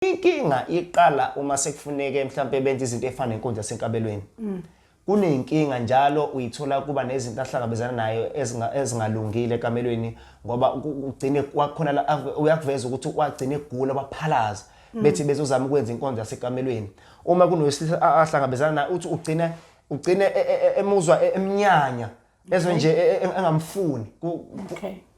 Inkinga iqala uma sekufuneke mhlampe benze izinto efana nenkonzo yasenkabelweni. Kunenkinga njalo uyithola kuba nezinto ahlangabezana nayo ezingalungile ekamelweni ngoba ugcine kwakhona la uyakuveza ukuthi wagcina egula waphalaza bethi bezozama ukwenza inkonzo yasekamelweni. Uma kunowesilisa ahlangabezana naye uthi ugcine ugcine emuzwa emnyanya ezwe nje engamfuni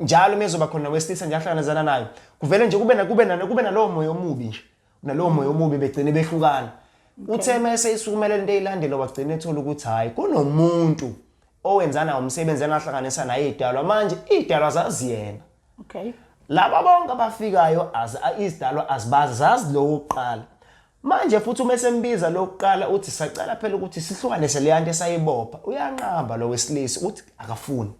njalo uma ezoba khona wesilisa nje ahlanganezana nayo kuvele nje kube kube kube nalowo moya omubi nje nalowo moya omubi begcine behlukana. Uthe mese isukumele lento eyilandela wagcina ethola ukuthi hayi kunomuntu owenzana umsebenzi enahlanganisa naye idalwa manje idalwa zazi yena. Laba bonke abafikayo izidalwa azibazi zazi lo wokuqala. Manje futhi uma esembiza lo wokuqala uthi sacela phela ukuthi sihlukanise leya nto esayibopha uyanqaba lo wesilisa uthi akafuni.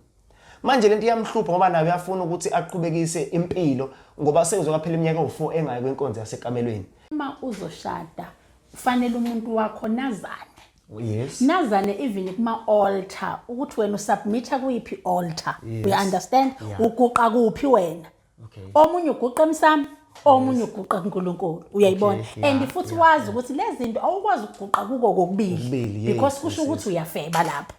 Manje lento iyamhlupha ngoba naye uyafuna ukuthi aqhubekise impilo ngoba sekuzokaphela iminyaka ewu-4 engayi kwinkonzo yasekamelweni. Uma uzoshada kufanele umuntu wakho nazane. Nazane even kuma altar ukuthi wena usubmitha kuyiphi altar. You understand? Uguqa kuphi wena? Omunye uguqa emsamo, omunye uguqa kuNkulunkulu. Uyayibona? And futhi wazi ukuthi lezi zinto awukwazi ukuguqa kuko kokubili because kusho ukuthi uyafeba lapho.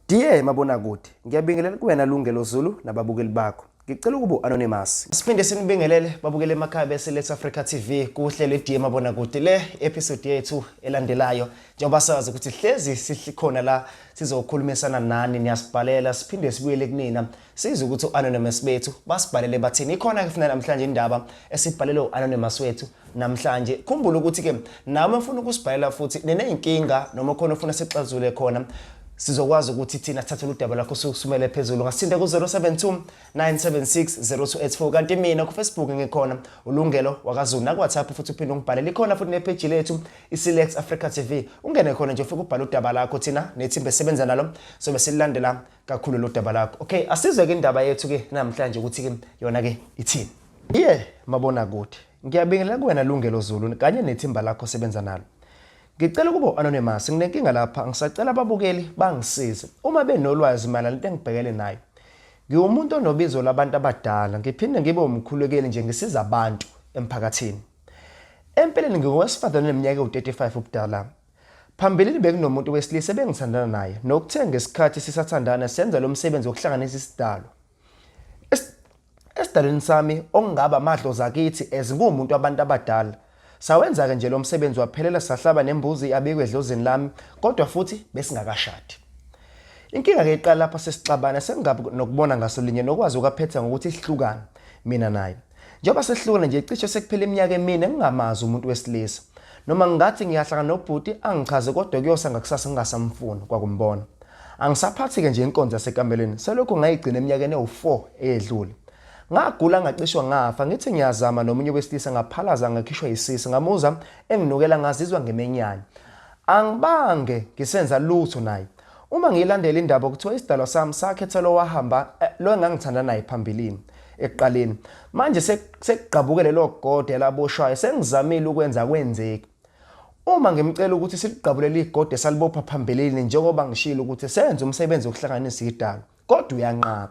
Dear Mabonakude, ngiyabingelela kuwena Lungelo Zulu nababukeli bakho. Ngicela ukuba u-anonymous. Siphinde sinibingelele babukeli emakhaya beSelect Africa TV kuhlelo iDear Mabonakude le episode yethu elandelayo. Njengoba sazi ukuthi hlezi sikhona la sizokhulumisana nani niyasibhalela siphinde sibuyele kunina sizwe ukuthi u-anonymous bethu basibhalele bathini. Ikhona ke funa namhlanje indaba esibhalele u-anonymous wethu namhlanje. Khumbula ukuthi ke nawe ufuna ukusibhalela futhi neneyinkinga noma khona ufuna sixazulule khona sizokwazi ukuthi thina sithathe udaba lakho sikusumele phezulu. Ngasithinta ku-072 976 0284 kanti mina ku-Facebook ngikhona uLungelo wakaZulu naku-WhatsApp futhi uphinde ungibhalele. Ikhona futhi nepheji lethu iSelect Africa TV ungene khona nje ufike ubhale udaba lakho thina nethimba esisebenza nalo sobe silandela kakhulu lo daba lakho. Okay, asizwe ke indaba yethu ke namhlanje ukuthi ke yona ke ithini. Iye Mabonakude, ngiyabingelela kuwena Lungelo Zulu kanye nethimba lakho osebenza nalo. Ngicela ukuba anonymous, nginenkinga lapha, ngisacela ababukeli bangisize uma benolwazi mayelana nento engibhekene nayo. Ngiwumuntu onobizo labantu abadala, ngiphinde ngibe umkhulekeli nje ngisiza abantu emphakathini. Empeleni ngingowesifazane oneminyaka ewu-35 ubudala. Phambilini bekunomuntu wesilisa ebengithandana naye nokuthe ngesikhathi sisathandana senza lo msebenzi wokuhlanganisa isidalwa. Esidalweni sami okungaba amadlozi akithi as ngiwumuntu wabantu abadala. Sawenza-ke nje lo msebenzi waphelela sahlaba nembuzi yabikwa edlozini lami kodwa futhi besingakashadi. Inkinga-ke iqala lapha sesixabana sengingabi nokubona ngaso linye nokwazi ukwaphetha ngokuthi sihlukane mina naye. Njengoba sehlukene nje cishe sekuphele iminyaka emine ngingamazi umuntu wesilisa. Noma ngingathi ngiyahlangana nobhuti angichaze kodwa kuyosa ngakusasa ngingasamfuni kwakumbona. Angisaphathi-ke nje inkonzo yasekamelweni selokhu ngayigcina eminyakeni ewu-4 eyedlule. Ngagula ngacishwa ngafa ngithi ngiyazama nomunye wesilisa ngaphalaza ngakhishwa yisisu ngamuza enginukela ngazizwa ngimenyanya. Angibange ngisenza lutho naye. Uma ngiyilandela indaba kuthiwa isidalwa sami sakhetha lo wahamba eh, lo engangithanda naye phambilini ekuqaleni. Manje sekugqabuke lelo gode elaboshwayo sengizamile ukwenza kwenzeki. Uma ngimcela ukuthi siligqabule ligode salibopha phambilini njengoba ngishilo ukuthi senze umsebenzi wokuhlanganisa idalwa kodwa uyanqaba.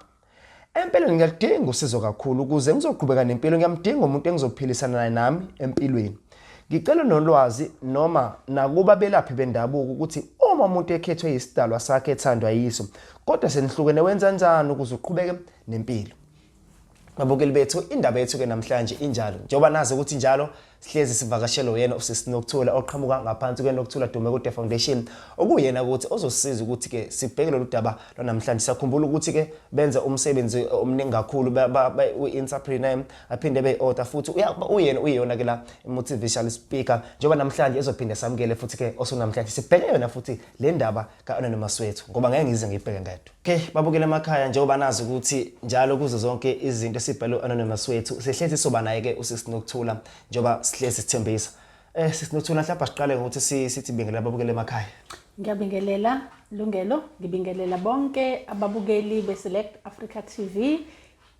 Empeleni ngiyaludinga usizo kakhulu ukuze ngizoqhubeka nempilo ngiyamdinga umuntu engizophilisana naye nami empilweni. Ngicela nolwazi noma nakuba belaphi bendabuko ukuthi uma umuntu ekhethwe yisidalwa sakhe ethandwa yiso kodwa senihlukene wenza njani ukuze uqhubeke nempilo. Babukeli bethu indaba yethu ke namhlanje injalo njengoba nazi ukuthi njalo sihlezi sivakashelwe uyena usisi Nokuthula oqhamuka ngaphansi kweNokuthula Dumekude Foundation okuyena ukuthi ozosisiza ukuthi ke sibheke lolu daba lwanamhlanje. Siyakhumbula ukuthi ke benza umsebenzi omningi kakhulu u-entrepreneur aphinde be-author futhi uyena uyona ke la motivational speaker njengoba namhlanje ezophinde samukele futhi ke osunamhlanje sibheke yona futhi le ndaba ka-anonymous wethu ngoba ngeke ngize ngiyibheke ngedwa. Okay, babukele emakhaya njengoba nazi ukuthi njalo kuzo zonke izinto esibhale u-anonymous wethu sihlezi soba naye ke usisi Nokuthula njengoba sihlezi sithembisa. Sisi Nokuthula mhlawumbe siqale ngokuthi sithi bingelela ababukele emakhaya. Ngiyabingelela Lungelo, ngibingelela bonke ababukeli beSelect Africa TV,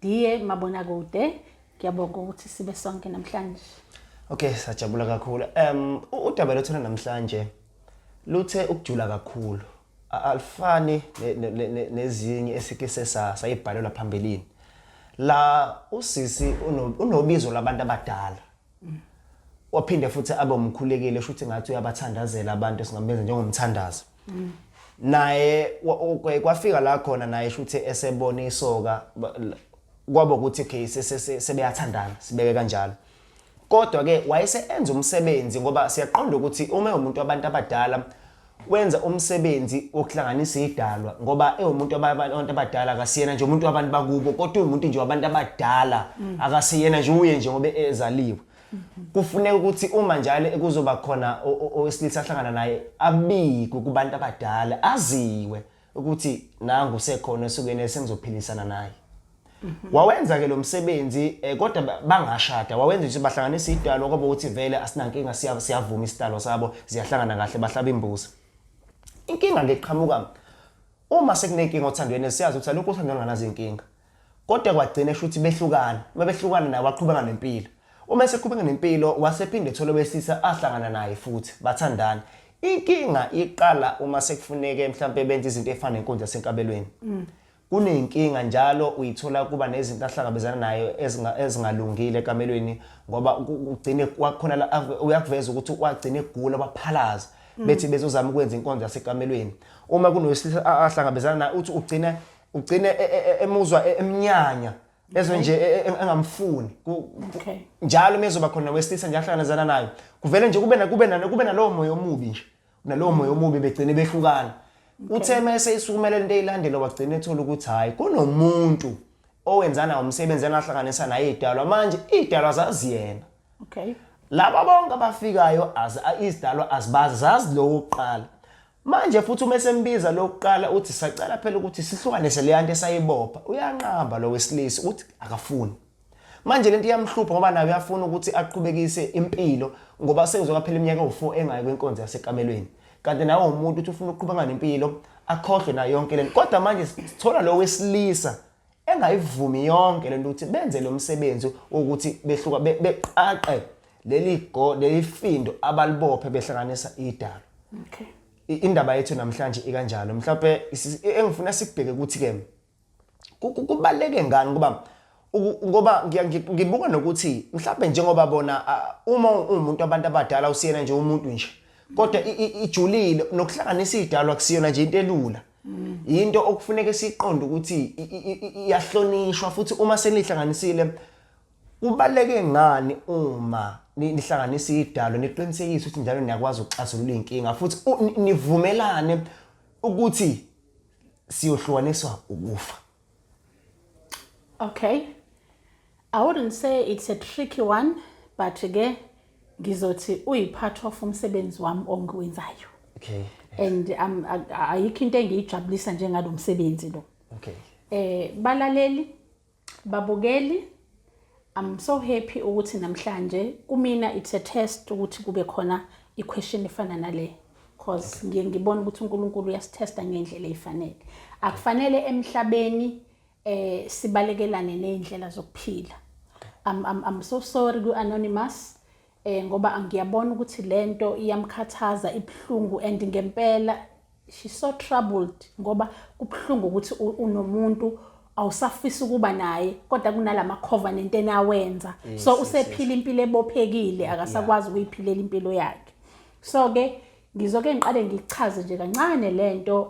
diye mabonakude. Ngiyabonga ukuthi sibe sonke namhlanje. Okay, sajabula kakhulu. Udaba lwethu namhlanje luthe ukujula kakhulu. Alifani nezinye esike sayibhalelwa phambilini. La usisi unobizo labantu abadala. Waphinde futhi abe umkhulekeli, shuthi ngathi uyabathandazela abantu, singambiza njengomthandazo. Naye kwafika la khona naye shuthi esebona isoka, kwaba ukuthi okay, sebeyathandana, sibeke kanjalo. Kodwa ke wayese enza umsebenzi, ngoba siyaqonda ukuthi uma umuntu wabantu abadala wenza umsebenzi wokuhlanganisa idalwa, ngoba ewumuntu wabantu abadala, akasiyena nje umuntu wabantu bakubo, kodwa umuntu nje wabantu abadala, akasiyena nje uye nje ngoba ezaliwe. Kufuneka ukuthi uma njalo kuzoba khona owesilisa ahlangana naye, abikwe kubantu abadala, aziwe ukuthi nangu sekhona esukweni esengizophilisana naye. Wawenza ke lo msebenzi, kodwa bangashada. Wawenza ukuthi bahlanganisa idalwa, kwaba ukuthi vele asinankinga, siyavuma isidalwa sabo, ziyahlangana kahle, bahlaba imbuzi. Inkinga ke iqhamuka uma sekunenkinga othandweni. Siyazi ukuthi alukho uthando olunganazo inkinga, kodwa kwagcina esho ukuthi behlukana. Uma behlukana, naye waqhubeka nempilo. Uma eseqhubeka nempilo, wasephinde ethola owesilisa ahlangana naye futhi bathandana. Inkinga iqala uma sekufuneke mhlampe benze izinto ey'fana nenkonzo yasenkabelweni. Kuney'nkinga njalo, uyithola kuba nezinto ahlangabezana nayo ezingalungile ekamelweni, ngoba ugcine kwakhona uyakuveza ukuthi wagcina egula, waphalaza, bethi bezozama ukwenza inkonzo yasekamelweni. Uma kunowesilisa ahlangabezana naye, uthi ugcine emuzwa emnyanya, ezwe nje engamfuni. Njalo mezoba khona wesilisa nje ahlangabezana nayo, kuvele nje kube nalowo moya omubi nje, nalowo moya omubi, begcine behlukana. Uthe mase isukumele lento eyilandela, wagcina ethola ukuthi hayi, kunomuntu owenzana umsebenzi engahlanganisa naye idalwa. Manje idalwa zazi yena. Laba bonke abafikayo izidalwa azibazi, zazi lo wokuqala. Manje futhi uma esembiza lo wokuqala, uthi sacela phela ukuthi sihlukanise le yanto esayibopha, uyanqaba lo wesilisa, uthi akafuni. Manje lento iyamhlupha, ngoba naye uyafuna ukuthi aqhubekise impilo, ngoba sekuzoka phela iminyaka ewu-4 engayi kwinkonzo yasekamelweni, kanti nawe umuntu uthi ufuna ukuqhubeka nempilo, akhohlwe nayo yonke lento. Kodwa manje sithola lo wesilisa engayivumi yonke lento, ukuthi benze lo msebenzi wokuthi behluka, beqaqe leli findo abalibophe behlanganisa idalo. Indaba yethu namhlanje ikanjalo. Mhlawumbe engifuna sikubheke ukuthi ke kubaleke ngani, kuba ngoba ngibuka nokuthi mhlawumbe njengoba bona, uma uwumuntu abantu abadala, usiyena nje umuntu nje, kodwa ijulile nokuhlanganisa idalwa, kusiyona nje into elula, into okufuneka siqonde ukuthi iyahlonishwa. Futhi uma senihlanganisile, kubaleke ngani uma nihlanganisa idalo, niqinisekise ukuthi njalo niyakwazi ukuxazulula iy'nkinga, futhi nivumelane ukuthi siyohlukaniswa ukufa? Okay. I wouldn't say it's a tricky one, but ke ngizothi uyi-part of umsebenzi wami ongiwenzayo. And ayikho into engiyijabulisa njengalo msebenzi lo. Balaleli, babukeli, I'm so happy ukuthi namhlanje kumina it's a test ukuthi kube khona i-question efana nale, cause ngiye ngibona ukuthi uNkulunkulu uyasitesta ngendlela efanele. Akufanele emhlabeni sibalekelane nezindlela zokuphila. I'm so sorry ku anonymous, ngoba ngiyabona ukuthi lento iyamkhathaza, ibhlungu, and ngempela she's so troubled, ngoba kubhlungu ukuthi unomuntu awusafisa ukuba naye, kodwa kunalama covenant enawenza. So usephila impilo ebophekile, akasakwazi ukuyiphilela impilo yakhe. So ke ngizoke ngiqale ngichaze nje kancane lento,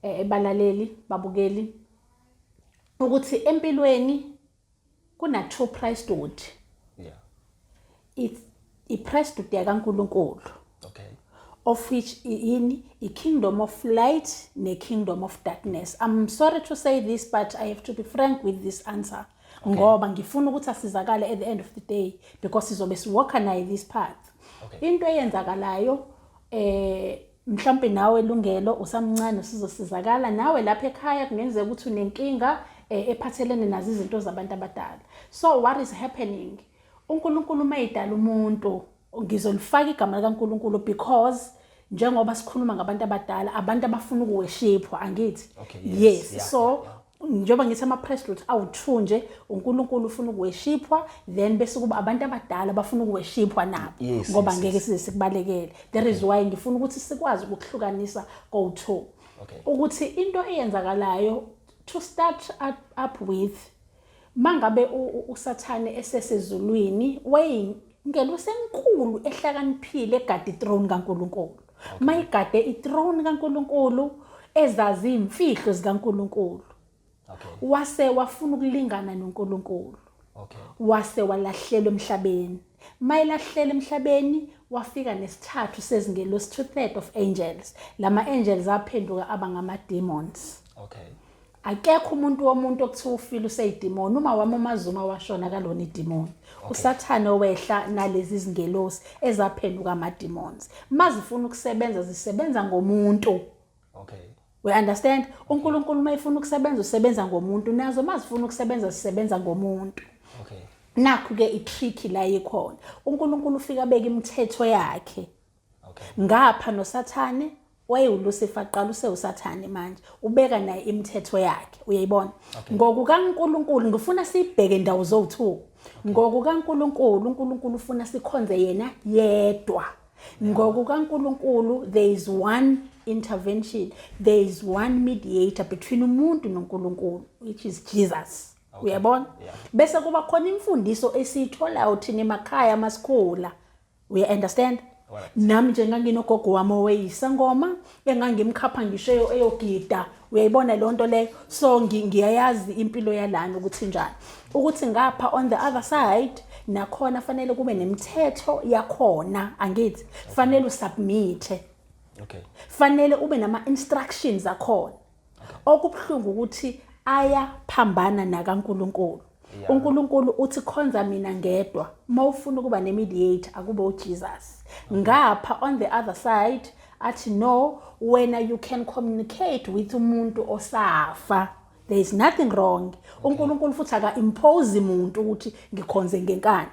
ebalaleli, babukeli, ukuthi empilweni kuna two priesthood. It's i-priesthood yakaNkulunkulu, of which yini i-kingdom of light ne-kingdom of darkness. I'm sorry to say this, but I have to be frank with this answer, ngoba ngifuna ukuthi asizakale at the end of the day, because sizobe siwalka naye this path. Into eyenzakalayo, mhlawumbe nawe Lungelo usamncane, usizosizakala nawe lapha ekhaya, kungenzeka ukuthi unenkinga ephathelene nazo izinto zabantu abadala. So what is happening, uNkulunkulu uma edala umuntu, ngizolifaka igama likaNkulunkulu because njengoba sikhuluma ngabantu abadala, abantu abafuna ukuworshipwa, angithi? Okay, yes. Yes. So njengoba ngithi ama-priesthood awu-two nje, uNkulunkulu ufuna ukuworshipwa, then bese kuba abantu abadala bafuna ukuworshipwa nabo, ngoba ngeke size sikubalekele. That is why ngifuna ukuthi sikwazi ukuhlukanisa ko-two, ukuthi into eyenzakalayo, to start up with, mangabe uSathane esesezulwini, Ingelosi enkulu ehlakaniphile egade ithrone kaNkulunkulu. Mayigade ithrone kaNkulunkulu ezazi imfihlo zikaNkulunkulu. Wase wafuna ukulingana noNkulunkulu. Wase walahlelwa emhlabeni. Mayelahlela emhlabeni wafika nesithathu sezingelosi, 2/3 of angels. Lama angels aphenduka aba ngama demons. Akekho umuntu womuntu okuthiwa ufile useyidimoni. Uma wami uMaZuma washona kalona idimoni. Usathane owehla nalezi zingelosi ezaphenduka ama demons. Mazifuna ukusebenza zisebenza ngomuntu. We understand? UNkulunkulu mayefuna ukusebenza usebenza ngomuntu, nazo mazifuna ukusebenza zisebenza ngomuntu. Nakhu ke itrick la ikhona. uNkulunkulu ufika abeka imithetho yakhe. Ngapha noSathane wayewu-Lucifer qala, usewuSathane manje ubeka naye imithetho yakhe, uyayibona? NgokukaNkulunkulu ngifuna sibheke ndawo zowu2. NgokukaNkulunkulu, uNkulunkulu ufuna sikhonze yena yedwa. NgokukaNkulunkulu there is one intervention, there is one mediator between umuntu noNkulunkulu, which is Jesus. Uyabona? Bese kuba khona imfundiso esiyitholayo thina emakhaya masikhula. We understand? Nami nje nganginogogo wami oweyisangoma engangimkhapha ngisho eyogida, uyayibona leyo nto leyo. So ngiyayazi impilo yalana ukuthi njani, ukuthi ngapha on the other side nakhona fanele kube nemithetho yakhona, angithi fanele usubmit, fanele ube nama instructions akhona. Okubuhlungu ukuthi ayaphambana nakaNkulunkulu. UNkulunkulu uthi khonza mina ngedwa, mawufuna ukuba nemediator akube uJesus. Ngapha on the other side athi no, wena you can communicate with umuntu osafa, there is nothing wrong. UNkulunkulu futhi aka impose umuntu ukuthi ngikhonze ngenkani.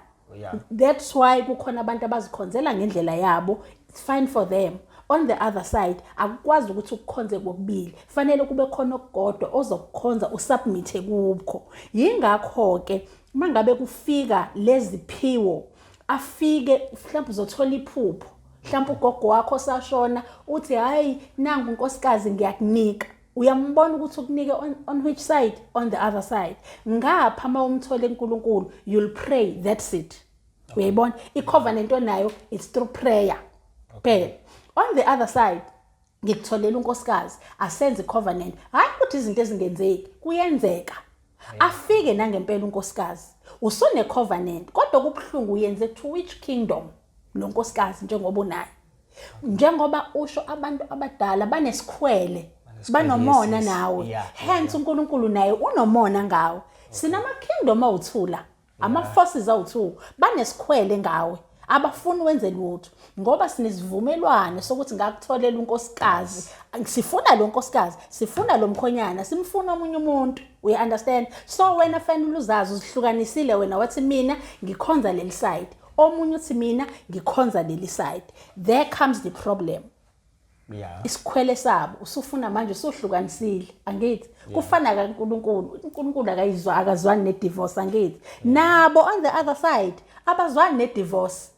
That's why kukhona abantu abazikhonzela ngendlela yabo, it's fine for them. On the other side akukwazi ukuthi ukukhonze kokubili, fanele kube khona okukodwa ozokukhonza usubmit kukho. Yingakho ke mangabe kufika leziphiwo, afike mhlawumbe uzothola iphupho, mhlawumbe ugogo wakho sashona, uthi hayi nangu unkosikazi ngiyakunika. Uyambona ukuthi ukunike on which side? On the other side. Ngapha uma umthole uNkulunkulu, you'll pray, that's it. Uyayibona i-covenant onayo, it's through prayer phela. On the other side ngikutholela unkosikazi, asenze i-covenant, hayi ukuthi izinto ezingenzeki kuyenzeka. Afike nangempela unkosikazi, usune covenant, kodwa kubuhlungu uyenze to which kingdom lo nkosikazi njengoba unaye? Njengoba usho, abantu abadala banesikhwele, banomona nawe. Hence uNkulunkulu naye unomona ngawe. Sinama kingdom awuthula, ama forces awu2 banesikhwele ngawe, abafuni wenze lutho ngoba sinesivumelwano sokuthi ngakutholela unkosikazi, sifuna lo nkosikazi, sifuna lo mkhonyana, simfuna omunye umuntu. We understand? So wena fanele uzazi uzihlukanisile. Wena wathi mina ngikhonza leli side, omunye uthi mina ngikhonza leli side. There comes the problem. Isikhwele sabo usufuna manje usuhlukanisile, angithi kufana kaNkuluNkulu, uNkulunkulu akayizwa, akazwani nedivorce, angithi nabo on the other side abazwani nedivorce.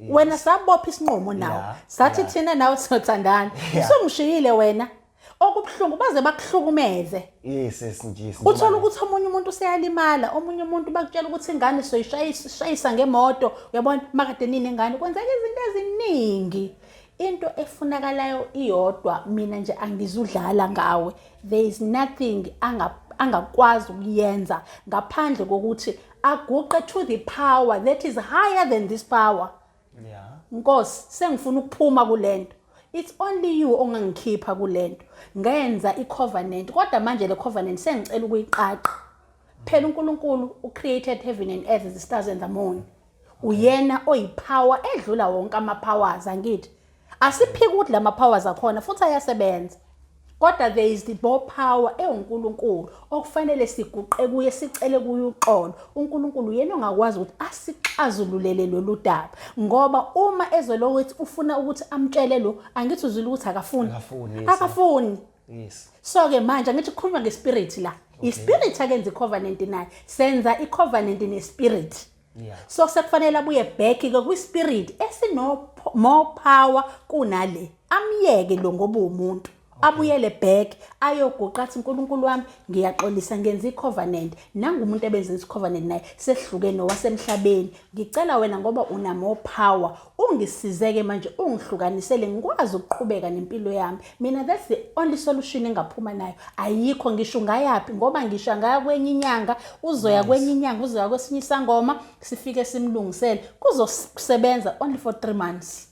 Wena sabopha isinqumo nawe, sathi thina nawe siyothandana. Usungishiyile wena. Okubuhlungu baze bakuhlukumeze. Yes nje. Uthola ukuthi omunye umuntu useyalimala, omunye umuntu bakutshela ukuthi ingane soyishayisa shayisa ngemoto, uyabona, makade nini ingane. Kwenzeka izinto eziningi. Into efunakalayo iyodwa, mina nje angizudlala ngawe. There is nothing angakwazi ukuyenza ngaphandle kokuthi aguqe to the power that is higher than this power. Nkosi, sengifuna ukuphuma kulento, it's only you ongangikhipha kulento. Ngenza i-covenant, kodwa manje le covenant sengicela ukuyiqaqa. Phela uNkulunkulu ucreated heaven and earth, the stars and the moon. Uyena oyipower edlula wonke ama-powers, angithi asiphike ukuthi lama powers akhona futhi ayasebenza, kodwa there is the more power ewuNkulunkulu okufanele siguqe kuye, sicele kuye uxolo. UNkulunkulu uyena ongakwazi ukuthi asixazululele lolu daba, ngoba uma ezolokuthi ufuna ukuthi amtshele lo, angithi uzwile ukuthi akafuni? Akafuni, yes. Akafuni. So ke manje angithi kukhulunywa ngespirit la, ispirit akenza icovenant naye, senza icovenant nespirit. So sekufanele abuye back ke kwispirit esino more power kunale, amyeke lo ngoba umuntu. Abuyele back ayoguqa athi, "uNkulunkulu wami, ngiyaxolisa, ngenza i-covenant nangumuntu ebenza i-covenant naye, sehlukene wasemhlabeni. Ngicela wena, ngoba una more power, ungisizeke manje, ungihlukanisele, ngikwazi ukuqhubeka nempilo yami mina." That's the only solution engaphuma nayo. Ayikho, ngisho ungayaphi, ngoba ngisho angaya kwenye inyanga, uzoya kwenye inyanga, uzoya kwesinye isangoma, sifike simlungisele, kuzosebenza only for 3 months.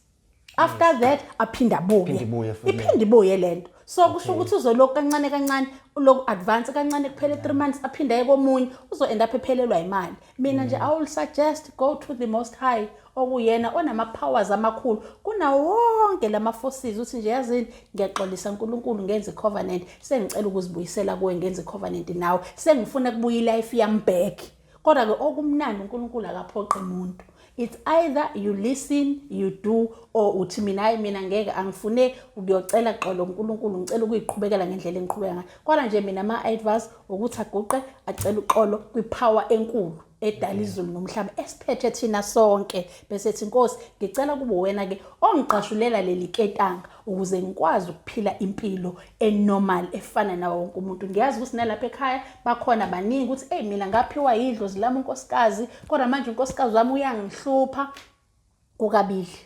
After that aphinde abuye. Iphinde ibuye futhi. Iphinde ibuye lento. So kusho ukuthi uzolokhu kancane kancane, uloku advance kancane, kuphele 3 months, aphinde aye komunye, uzo end up ephelelwa imali. Mina nje I will suggest, go to the Most High, okuyena onama powers amakhulu kunawo wonke lama forces. Uthi nje, "Yazini, ngiyaxolisa uNkulunkulu, ngenze i-covenant, sengicela ukuzibuyisela kuwe, ngenze i-covenant nawe, sengifuna kubuya i-life yami back." Kodwa ke okumnandi, uNkulunkulu akaphoqi umuntu. It's either you listen, you do, or uthi, "Mina hayi, mina ngeke, angifune ukuyocela xolo uNkulunkulu, ngicela ukuyiqhubekela ngendlela engiqhubeka ngayo." Kodwa nje mina ama advice ukuthi aguqe, acele uxolo kwipower enkulu edala izulu nomhlaba, esiphethe thina sonke, bese ethi, "Inkosi, ngicela kube wena ke ongiqashulela leli ketanga ukuze ngikwazi ukuphila impilo enormal efana nawo wonke umuntu." Ngiyazi ukuthi nalapha ekhaya bakhona baningi ukuthi, "Hey, mina ngaphiwa yidlozi lami unkosikazi, kodwa manje unkosikazi wami uyangihlupha." Kukabili: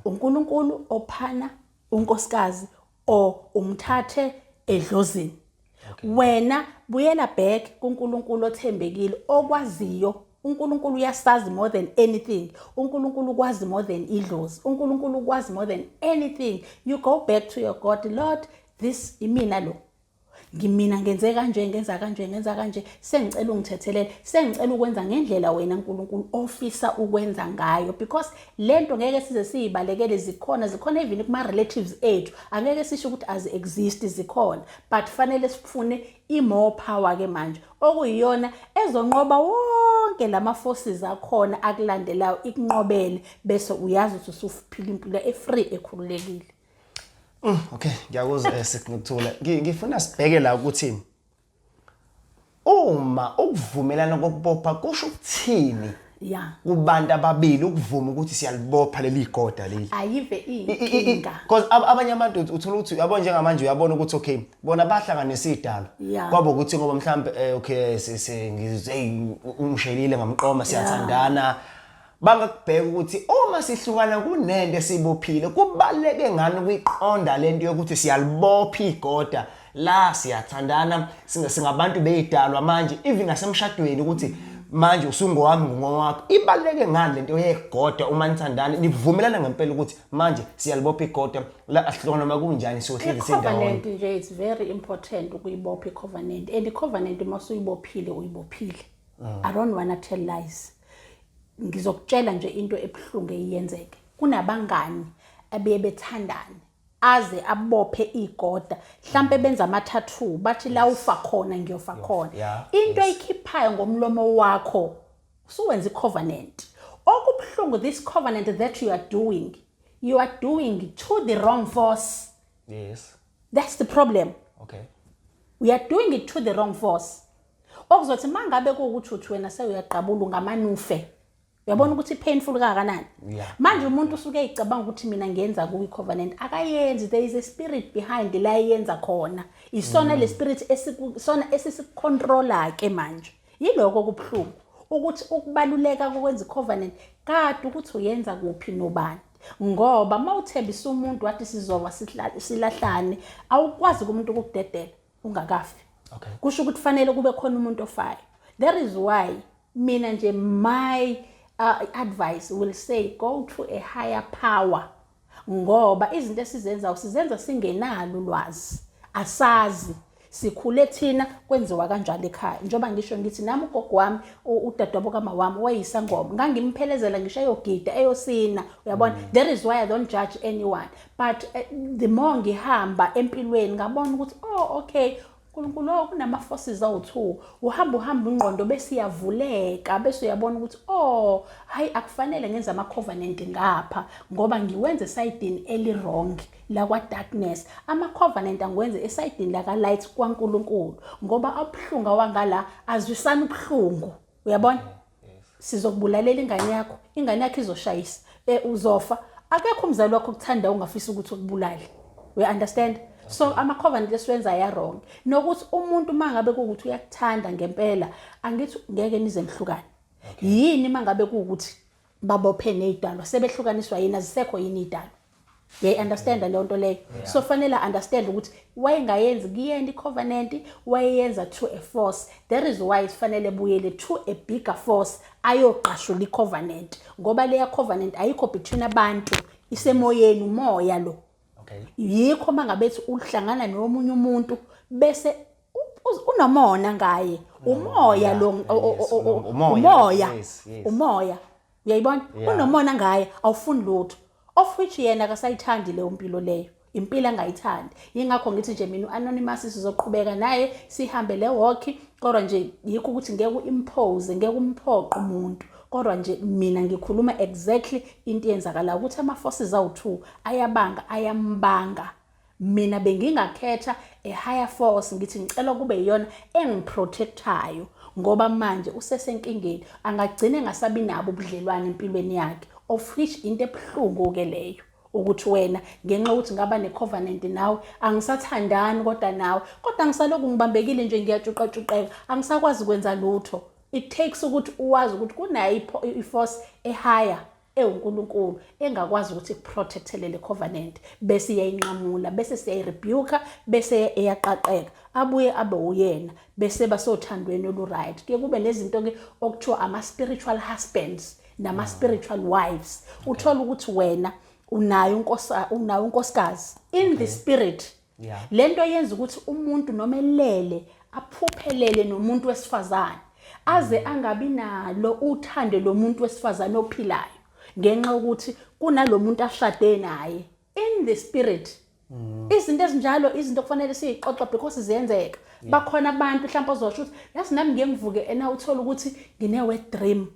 uNkulunkulu ophana unkosikazi or umthathe edlozini. Wena buyela back kuNkulunkulu othembekile, okwaziyo. uNkulunkulu uyasazi more than anything. uNkulunkulu ukwazi more than idlozi. uNkulunkulu ukwazi more than anything. You go back to your God. "Lord, this imina lo, ngimina, ngenze kanje, ngenza kanje, ngenza kanje, sengicela ungithethelele, sengicela ukwenza ngendlela wena uNkulunkulu ofisa ukwenza ngayo," because lento ngeke size siyibalekele. Zikhona, zikhona, even kuma relatives ethu. Angeke sisho ukuthi azi exist, zikhona, but fanele sifune i-more power ke manje, okuyiyona ezonqoba wonke lama forces akhona akulandelayo, ikunqobele, bese uyazi ukuthi usuphila impilo e-free, ekhululekile. Okay, ngiyakuzwa, sikuthula. Ngifuna sibheke la ukuthi uma ukuvumelana kokubopha kusho ukuthini kubantu ababili, ukuvuma ukuthi siyalibopha leli goda leli. Ayive inkinga. Because abanye abantu uthola ukuthi, uyabona, njengamanje uyabona ukuthi okay, bona bahlanganisa idalo. Kwabo ukuthi ngoba mhlambe okay, sese hey, ungishelile, ngamqoma, siyathandana. Bangakubheka ukuthi uma sihlukana kunento esibophile. Kubaleke ngani ukuyiqonda lento yokuthi siyalibopha igoda la, siyathandana, singabantu beyidalwa manje, even nasemshadweni, ukuthi manje usungowami, ngowakho? Ibaleke ngani lento yegoda uma nithandana, nivumelana ngempela ukuthi manje siyalibopha igoda la, asihlukana noma kunjani, siyohlezi sindawonye? I-covenant nje, it's very important ukuyibopha i-covenant, and i-covenant uma usuyibophile, uyibophile. I don't wanna tell lies. Ngizokutshela nje into ebuhlungu eyenzeke. Kunabangani abiye bethandane, aze abophe igoda, mhlambe benza ama-tattoo, bathi la ufa khona ngiyofa khona. Into ayikhiphayo ngomlomo wakho, usuwenza i-covenant. Okubuhlungu, this covenant that you are doing, you are doing to the wrong force. That's the problem. We are doing it to the wrong force, okuzothi mangabe kuwukuthi uthi wena sewuyaqabula ungamanufe, uyabona ukuthi painful kangakanani. Manje umuntu usuke eyicabanga ukuthi mina ngiyenza kuyi covenant, akayenzi. There is a spirit behind la eyenza khona. Isona le spirit sona esisicontrola ke manje. Yiloko kubuhlungu ukuthi ukubaluleka kokwenza i-covenant kade ukuthi uyenza kuphi, nobani, ngoba mawuthembisa umuntu wathi sizoba silahlane, awukwazi kumuntu ukukudedela ungakafi. Kusho ukuthi fanele kube khona umuntu ofayo. That is why mina nje my advice will say, go to a higher power, ngoba izinto esizenzayo sizenza singenalo ulwazi, asazi, sikhule thina kwenziwa kanjalo ekhaya. Njengoba ngisho ngithi nami ugogo wami, udadewabo kama wami, wayisangoma, ngangimphelezela ngisho eyogida, eyosina, uyabona. That is why I don't judge anyone, but the more ngihamba empilweni, ngabona ukuthi, oh okay, uNkulunkulu, oh, kunama forces awu2. Uhamba uhamba, ingqondo bese iyavuleka, bese uyabona ukuthi, oh hayi, akufanele ngenze ama covenant ngapha, ngoba ngiwenze esayidini eli wrong la kwa darkness. Ama covenant angiwenze esayidini la ka light kwaNkulunkulu, ngoba abuhlungu awangala azwisana ubuhlungu, uyabona. Sizokubulalela ingane yakho, ingane yakho izoshayisa, uzofa. Akekho umzali wakho okuthanda ungafisa ukuthi ukubulale, we understand. So ama-covenant esiwenza aya-wrong. Nokuthi umuntu uma ngabe kuwukuthi uyakuthanda ngempela, angithi ngeke nize nihlukane. Yini uma ngabe kuwukuthi babophe ney'dalwa, sebehlukaniswa yini, azisekho yini iy'dalwa? Uyayi-understanda leyo nto leyo? So fanele understand ukuthi wayengayenzi kuyena i-covenant, wayeyenza to a force. That is why sifanele buyele to a bigger force, ayoqashula i-covenant, ngoba leya covenant ayikho between abantu, isemoyeni, umoya lo. Yikho mangabe ethi uhlangana nomunye umuntu bese unomona ngaye, umoya lo, umoya, umoya, uyayibona, unomona ngaye, awufuni lutho, of which yena akasayithandi leyo mpilo leyo, impilo angayithandi. Yingakho ngithi nje mina u-anonymous sizoqhubeka naye sihambe le walk, kodwa nje yikho ukuthi ngeke u-impose, ngeke umphoqe umuntu, kodwa nje mina ngikhuluma exactly into eyenzakalayo, ukuthi ama-forces awu-two ayabanga, ayambanga. Mina bengingakhetha a higher force, ngithi ngicela kube iyona engiprotectayo, ngoba manje usesenkingeni, angagcina engasabi nabo ubudlelwane empilweni yakhe, of which into ebuhlungu-ke leyo, ukuthi wena ngenxa yokuthi ngaba ne-covenant nawe angisathandani kodwa nawe, kodwa ngisalokhu ngibambekile nje, ngiyatshuqatshuqeka, angisakwazi kwenza lutho. It takes ukuthi uwazi ukuthi kunayo i-force e-higher ewuNkulunkulu engakwazi ukuthi ikuprotectele le covenant, bese iyayinqamula, bese siyayirebuka, bese eyaqaqeka, abuye abe uyena, bese basothandweni olu-right. Kuye kube nezinto ke okuthiwa ama-spiritual husbands nama-spiritual wives. Uthola ukuthi wena unayo unayo unkosikazi in the spirit. Lento yenza ukuthi umuntu noma elele aphuphelele nomuntu wesifazane, aze angabi nalo uthando lomuntu wesifazane ophilayo, ngenxa yokuthi kunalomuntu ashade naye in the spirit. Izinto ezinjalo, izinto kufanele siyixoxe because ziyenzeka. Bakhona abantu mhlawumbe ozosho ukuthi yazi nami ngeke ngivuke ena uthola ukuthi ngine wet dream,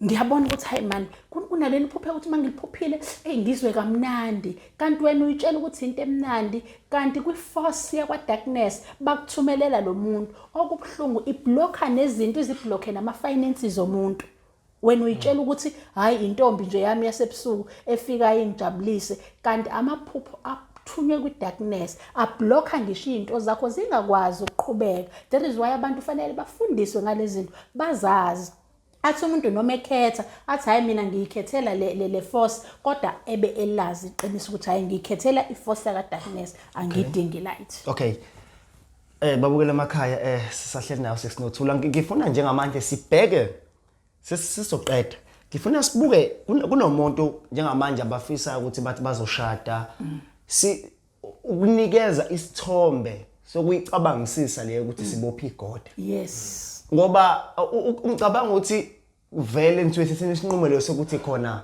ngiyabona ukuthi hayi man, kunaleli phuphe ukuthi uma ngiliphuphile, eyi, ngizwe kamnandi, kanti wena uyitshela ukuthi into emnandi, kanti kwi-force yakwa-darkness bakuthumelela lo muntu. Okubuhlungu, iblocka nezinto, iziblocke nama-finances omuntu. Wena uyitshela ukuthi hhayi, intombi nje yami yasebusuku efika ingijabulise, kanti amaphupho athunywe kwi-darkness ablocka ngisho iy'nto zakho zingakwazi ukuqhubeka. That is why abantu fanele bafundiswe ngale zinto, bazazi, athi umuntu noma ekhetha athi hhayi, mina ngiyikhethela le force, kodwa ebe elazi iqiniso ukuthi hhayi, ngiyikhethela i-force yaka-darkness, angiyidingi light. Okay. Babukela emakhaya, sisahleli nayo sesinothula. Ngifuna njengamanje sibheke, sesizoqeda. Ngifuna sibuke kunomuntu njengamanje abafisa ukuthi bathi bazoshada. Si ukunikeza isithombe sokuyicabangisisa leyo ukuthi sibophe igoda. Ngoba ngicabanga ukuthi vele nithiwe sithini isinqumo leso sokuthi khona,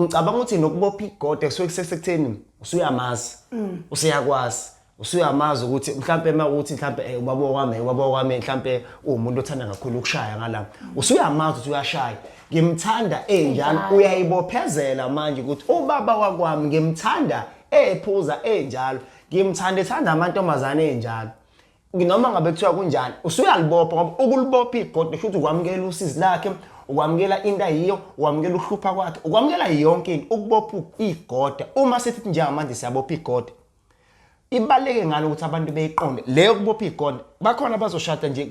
ngicabanga ukuthi nokubopha igode kusuke kusesekutheni usuyamazi, usuyakwazi, usuyamazi ukuthi mhlambe uma ukuthi mhlambe ubaba wami mhlambe uwumuntu othanda kakhulu ukushaya ngala, usuyamazi ukuthi uyashaya, ngimthanda enjalo. Enjalo. Uyayibophezela manje ukuthi ubaba wakwami ngimthanda ephuza enjalo, ngimthanda ethanda amantombazane enjalo, noma ngabe kuthiwa kunjani, usuyalibopha, ngoba ukulibopha igode kusho ukuthi ukwamukela usizi lakhe, ukwamukela into ayiyo, ukwamukela ukuhlupha kwakhe, ukwamukela yonke into. Ukubopha igode, uma sithi njengamanje siyabopha igode, ibaluleke ngalo ukuthi abantu beyiqonde leyo kubopha igode. Bakhona abazoshada nje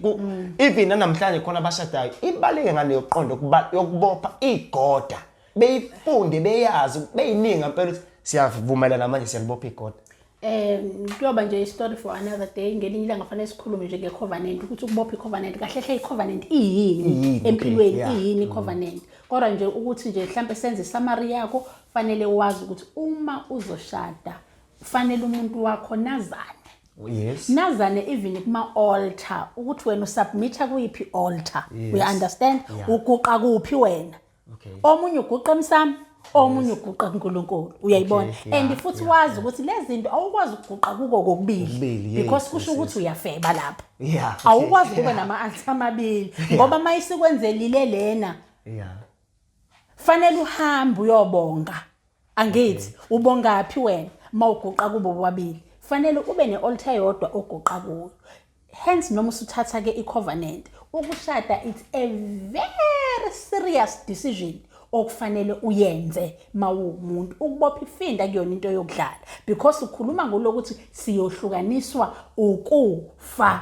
even namhlanje khona abashadayo, ibaluleke ngale yokuqonda yokubopha igoda, beyifunde, beyazi, beyiningi ngempela ukuthi siyavumelana manje, siyalibopha igoda. Kuyoba nje i-story for another day. Ngelinye ilanga fanele sikhulume nje nge-covenant, ukuthi ukubopha i-covenant kahle hle, i-covenant iyini Iyini, okay, empilweni, iyini i-covenant. Kodwa nje ukuthi nje mhlambe senze i-summary yakho, fanele wazi ukuthi uma uzoshada fanele umuntu wakho nazane. Nazane even kuma-altar, ukuthi wena usubmitha kuyiphi altar. We understand? Yeah. Uguqa kuphi wena? Omunye uguqa emsamo, omunye uguqa kuNkulunkulu, uyayibona? Okay, yeah, And futhi wazi ukuthi lezi zinto awukwazi ukuguqa kuko kokubili, Kokubili, yes, because kusho ukuthi uyafeba lapho. Awukwazi ukuba nama-altar amabili, ngoba uma isikwenzelile lena, fanele uhambe uyobonga. Angithi ubongaphi wena mawuguqa kubo bobabili? Fanele ube ne-altar eyodwa oguqa kuyo. Hence noma usuthatha ke i-covenant, ukushada, it's a very serious decision. okufanele uyenze mawumuntu. Ukubopha ifindo akuyona into yokudlala, because ukhuluma ngolokuthi siyohlukaniswa ukufa.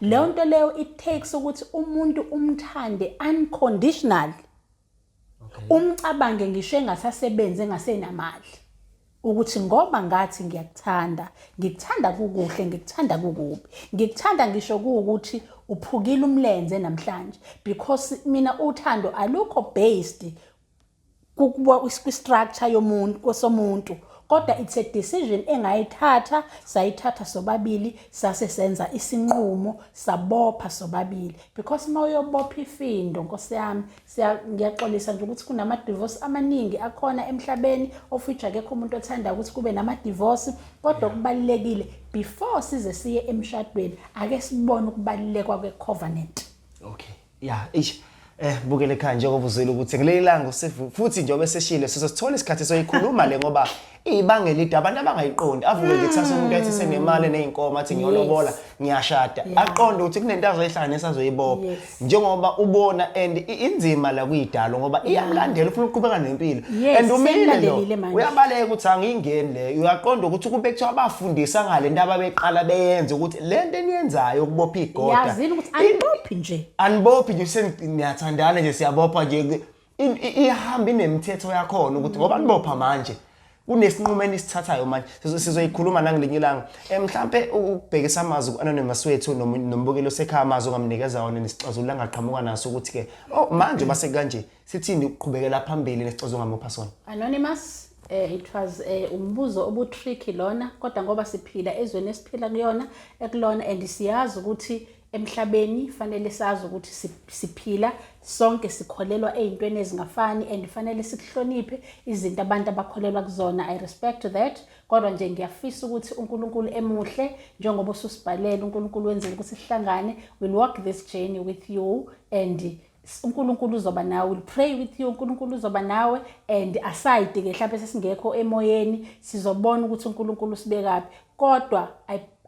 Leyo nto leyo, it takes ukuthi umuntu umthande unconditionally, umcabange ngisho engasasebenzi, engasenamali, ukuthi ngoba ngathi ngiyakuthanda, ngikuthanda kukuhle, ngikuthanda kukubi, ngikuthanda ngisho kuwukuthi uphukile umlenze namhlanje, because mina uthando alukho based kukuba kwi-structure yomuntu kwesomuntu, kodwa it's a decision engayithatha, sayithatha sobabili, sase senza isinqumo, sabopha sobabili. Because uma uyobopha ifindo, nkosi yami, ngiyaxolisa nje ukuthi kunama-divorce amaningi akhona emhlabeni, of which akekho umuntu othanda ukuthi kube nama-divorce, kodwa kubalulekile before size siye emshadweni ake sibone ukubalulekwa kwe-covenant. Okay, yeah, ish, bukele ekhaya, njengoba uzwile ukuthi kuleli langa futhi njengoba eseshile, sizosithola isikhathi soyikhuluma le, ngoba ibanga elide abantu abangayiqondi. Avuke nje kusasa umuntu athi senemali nezinkomo, athi ngiyolobola, ngiyashada, aqonde ukuthi kunento azoyihlanganisa, azoyibopha, njengoba ubona, and inzima la kuyidalo ngoba iyamlandela, ufuna ukuqhubeka nempilo, and umile lo Seyimlandelile manje. Uyabaleka ukuthi angiyingeni le. Uyaqonda ukuthi kube kuthiwa abafundisa ngale nto ababeqala beyenze, ukuthi le nto eniyenzayo ukubopha igoda, Yazini ukuthi anibophi nje. Anibophi nje, seniyathandana nje, siyabopha nje. Ihamba inemithetho yakhona, ukuthi ngoba nibopha manje kunesinqumo enisithathayo manje. Sizoyikhuluma nangelinye ilanga. Mhlampe ukubhekisa amazwi ku-anonymous wethu nombukeli osekhaya, amazwi ongamnikeza wona nesixazululo angaqhamuka naso, ukuthi-ke, oh, manje base kanje, sithini ukuqhubekela phambili, nesixazululo ongamupha sona? Anonymous, it was umbuzo obu-tricky lona, kodwa ngoba siphila ezweni esiphila kuyona ekulona and siyazi ukuthi emhlabeni fanele sazi ukuthi siphila sonke, sikholelwa ey'ntweni ezingafani, and fanele sikuhloniphe izinto abantu abakholelwa kuzona. I respect that, kodwa nje ngiyafisa ukuthi uNkulunkulu emuhle, njengoba ususibhalele, uNkulunkulu wenzele ukuthi sihlangane. We'll walk this journey with you and uNkulunkulu uzoba nawe. We'll pray with you, uNkulunkulu uzoba nawe. And aside ke mhlawumbe sesingekho emoyeni, sizobona ukuthi uNkulunkulu usibekaphi, kodwa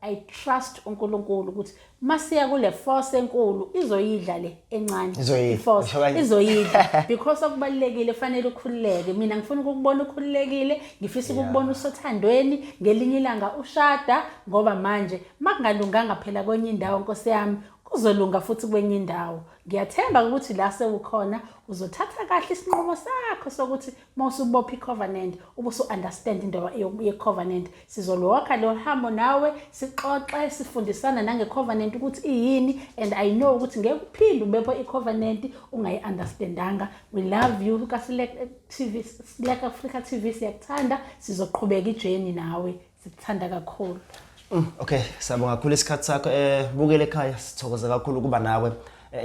I trust uNkulunkulu ukuthi masiya kule force enkulu izoyidla le encane. Izoyidla. I-force Usho kanje. izoyidla, because okubalulekile fanele ukhululeke. Mina ngifuna ukukubona ukhululekile, ngifisa ukukubona usothandweni, ngelinye ilanga ushada, ngoba manje makungalunganga phela kwenye indawo, nkosi yami, kuzolunga futhi kwenye indawo. Ngiyathemba ukuthi la sewukhona uzothatha kahle isinqumo sakho sokuthi uma usubopha i-covenant ubusu-understand indaba ye-covenant. Sizolwakha lo hambo nawe, sixoxe, sifundisana nange-covenant ukuthi iyini, and I know ukuthi ngeke uphinde ubepho i-covenant ungayi-understandanga. We love you ka-Select TV, Select Africa TV, siyakuthanda. Sizoqhubeka i-journey nawe, sikuthanda kakhulu. Okay, siyabonga kakhulu isikhathi sakho. Bukele ekhaya, sithokoza kakhulu ukuba nawe.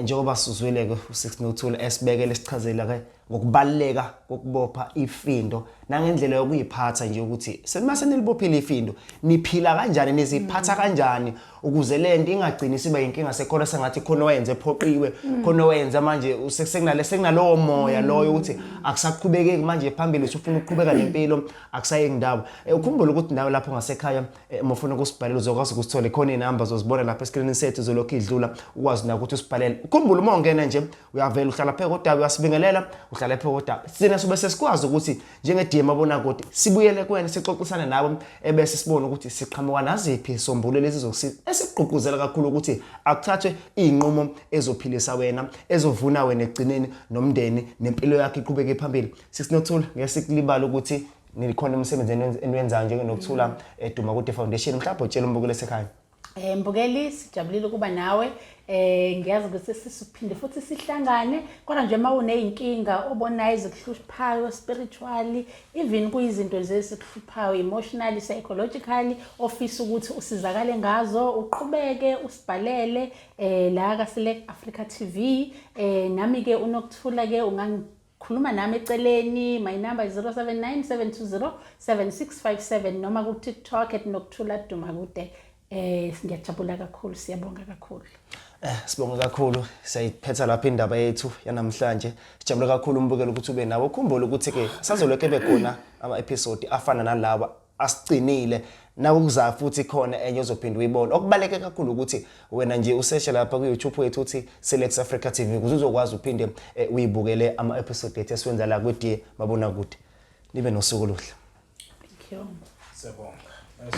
Njengoba sizwile ke u6 Nothula esibekele, sichazela ke ngokubaluleka kokubopha ifindo nangendlela yokuyiphatha nje, ukuthi semase nilibophile ifindo niphila kanjani, niziphatha kanjani, ukuze lento ingagcini siba inkinga, sekhona sengathi khona owenze ephoqiwe, khona owenza manje sekunale sekunalowo moya loyo ukuthi akusaqhubekeki manje phambili, usufuna ukuqhubeka nempilo, akusayeki ndawo. Ukhumbule ukuthi nawe lapho ngasekhaya, uma ufuna ukusibhalela uzokwazi ukusithola, ikhona iy'namba zozibona lapha eskrinini sethu, zolokhu idlula, ukwazi nawe ukuthi usibhalele. Ukhumbule uma ungena nje uyavela uhlala phezu kodaba, uyasibingelela, uhlala phezu kodaba, thina sobe sesikwazi ukuthi njenge-DM Mabonakude sibuyele kuwena, sixoxisane nawe, ebese sibone ukuthi siqhamuka naziphi isombulo lezi zokusiza, esikugqugquzela kakhulu ukuthi akuthathwe iy'nqumo ezophilisa wena, ezovuna wena ekugcineni nomndeni, nempilo yakho iqhubeke phambili. Sisinothula, ngeke sikulibale ukuthi nikhona umsebenzi eniwenzayo njengeNokuthula Dumakude Foundation. Mhlawumbe utshela umbukeli esekhaya. Mbukeli, sijabulile ukuba nawe. Ngiyazi ukuthi sisiphinde futhi sihlangane, kodwa nje uma uneyinkinga obonayo ezikuhluphayo spiritually, even kuyizinto nje ezikuhluphayo emotionally, psychologically, ofisa ukuthi usizakale ngazo, uqhubeke usibhalele la ka Select Africa TV. Nami ke uNokuthula ke ungangikhuluma nami eceleni. My number is 079 720 7657, noma ku TikTok @NokuthulaDumakude. Ngiyajabula kakhulu, siyabonga kakhulu. Sibonga kakhulu, siyayiphetha lapha indaba yethu yanamhlanje. Sijabule kakhulu umbukelo ukuthi ube nawe. Ukhumbule ukuthi ke sazolokhu bekhona ama episode afana nalawa asigcinile. Nakukuzayo futhi khona enye ozophinde uyibone. Okubaleke kakhulu ukuthi wena nje useshe lapha ku-YouTube wethu uthi Select Africa TV ukuze uzokwazi uphinde eh, uyibukele ama-episode ethu esiwenza la kwi-D Mabonakude. Nibe nosuku oluhle. Thank you. Siyabonga. Nice one.